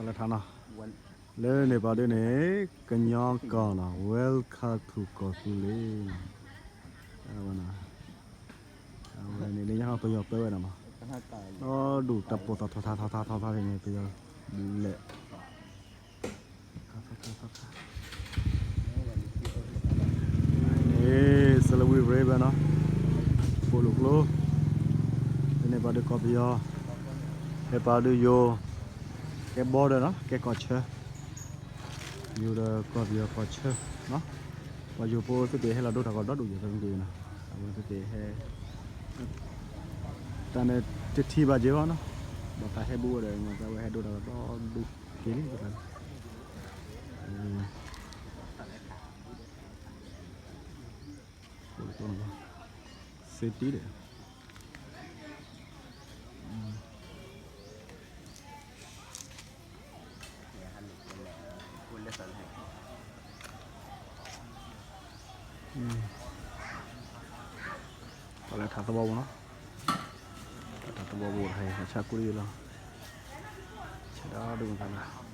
လၢထါနီၤ, လၢန့ၣ်ပှၤဒုန့ၣ် ကညီကီၢ်နီၤ, Welcome to ကီၢ်သူလ့ၤနီၤ, အဝဲနီၤ, အဝဲန့ၣ်လၢညါပယီၤပၢဝဲဒၣ်နီၤ, ဒီးဒူၣ်တၢ်ပိာ်သးထီထီထီထီထီန့ၣ် ပယီၤဒုးလဲၣ် န့ၣ် Salween River နီၤ, ပိာ်လိာ်ကျိ, န့ၣ်ပှၤဒုးကီၢ်ပယီၤ, ဟဲပှၤဒုးယိၤ, ကဲ border နီၤ, ကဲကီၢ်ဆၢ, ယိၤဒီးကီၢ်ပယီၤကီၢ်ဆၢနီၤ, ပှၤယိၤဖိသ့ၣ်က့ၤဟဲလီၤဒိတၢ်ကီၢ်ဒီဒူၣ်ယိၤသ့ၣ်က့ၤနီၤ, အဝဲသ့ၣ်က့ၤဟဲ တၢ်န့ၣ်တထံၣ်ဘၣ်က့ၤဘၣ်နီၤ, ဘၣ်သးဟဲဘူးဝဲဒီး မ့ၢ်သးဝဲဟဲဒိတၢ်ကီၢ်ဒီဒူၣ်က့ၤလံ, စ့တံဒီး ပှၤလဲၤထးသဝီပူၤနီၤ, ထးသဝီပူၤ ဟဲဆါကူလံလီၤ, ဆဲးဒီးဒုးမၤသးလၢ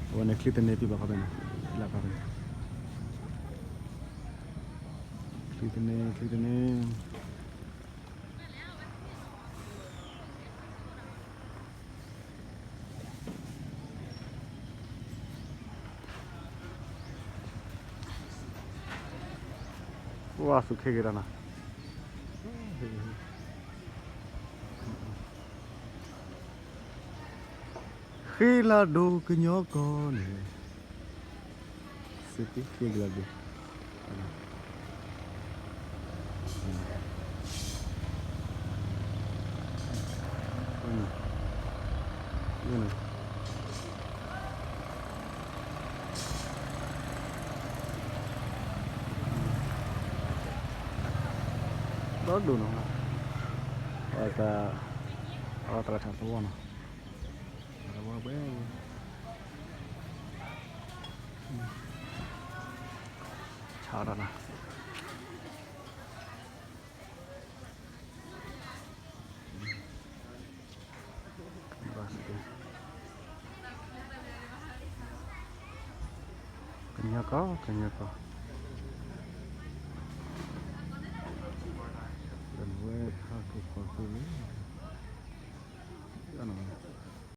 အဝဲန့ၣ် ချံတန့ၢ်ဖံးဘၣ်ခီဖဲန့ၣ်, လၢခီဖဲန့ၣ်, ချံတန့ၢ် ချံတန့ၢ် ဝါ သူၣ်ခ့က့ၤတၢ်နီၤ, ဃ့လၤဒိၣ်ကညီကီၢ်န့ၣ်, စ့တံ ဃ့က့ၤလၤဒိၣ် ဒီဒိၣ်နီၤ, အဝဲတၢ်လဲၤထးသဝီနီၤ, သဝီဝဲ ဆါတၢ်နီၤ ကညီကီၢ် ကညီကီၢ် လၢဝဲခါကီၢ်သူလ့ၤ